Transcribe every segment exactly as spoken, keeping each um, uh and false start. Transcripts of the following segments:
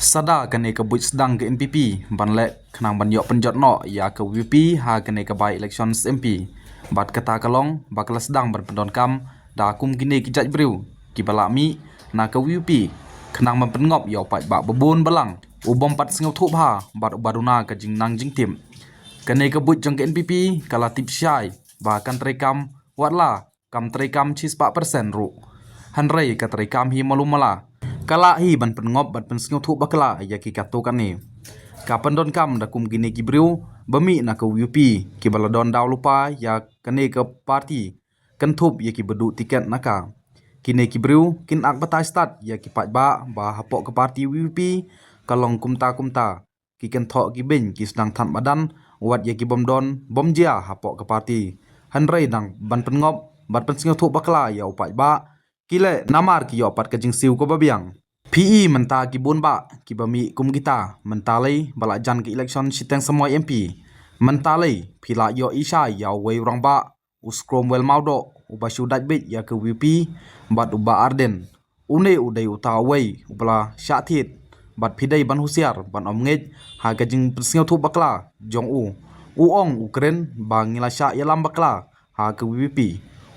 Sada kane ka buit sdang ka N P P ban leh khnang ban ïoh pynjot noh ïa ka V P P ha kane ka by-election S M P. Bad kata ka long ba ka la sdang ban pyndonkam da kum kine ki jait briew kiba la mih na ka V P P khnang ban pynngop ïa u paidbah babun balang u bym pat sngewthuh bha bad uba duna ka jingnang jingtip. Kane ka buit jong ka N P P ka la tip shai ba kan treikam wat la kam treikam shispah persen ruh. Hynrei ka treikam hi malu mala. Ka lah hi ban pynngop bad pynsngewthuh bakla ïa ki katto katne. Ka pyndonkam da kum kine ki briew ba mih na ka V P P kiba la don daw lypa ïa kane ka party kynthup ïa kiba duh tiket na ka. Kine ki briew kin ak batai stad ïa ki paidbah ba hapoh ka party V P P ka long kumta kumta. Ki kynthoh ki beiñ ki sdang thad madan wat ïa ki bym don bym jia hapoh ka party. Hynrei dang ban pynngop bad pynsngewthuh bakla ïa u paidbah ki leh namar ki ïoh pat ka jingsiew kaba biang. Phi i mynta ki bun bah kiba mih kum kita mynta lei ba la jan ka election shiteng samoi M P. Mynta lei phi la ïoh i shai ïa uwei u rangbah u Scromwell Mawdoh uba shu dait beit ïa ka V P P bad u Bah Ardent. Une u dei uta uwei uba la shah thied bad phi dei ban husiar ban ym ngeit ha ka jingpynsngewthuh bakla jong u. U ong u kren ba ngi la shah ïalam bakla ha ka V P P.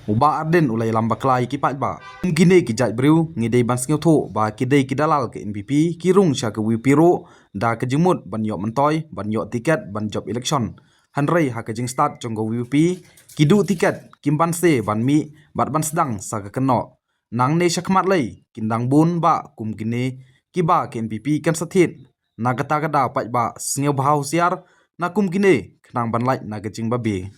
U Bah Ardent u la ïalam bakla ïa ki paidbah. Kum kine ki jait briew ngi dei ban sngewthuh ba ki dei ki dalal ka N P P ki rung sha ka V P P ruh da ka jingmut ban ïoh myntoi ban ïoh tiket ban jop election. Hynrei ha ka jingstad jong ka V P P ki duh tiket kim banse ban mih bad ban sdang sa ka kynnoh. Nangne shakhmat lei kin dang bun bah kum kine kiba ka N P P kan sa thied. Na kata ka daw paidbah sngewbha husiar na kum kine khnang ban lait na ka jingbabe.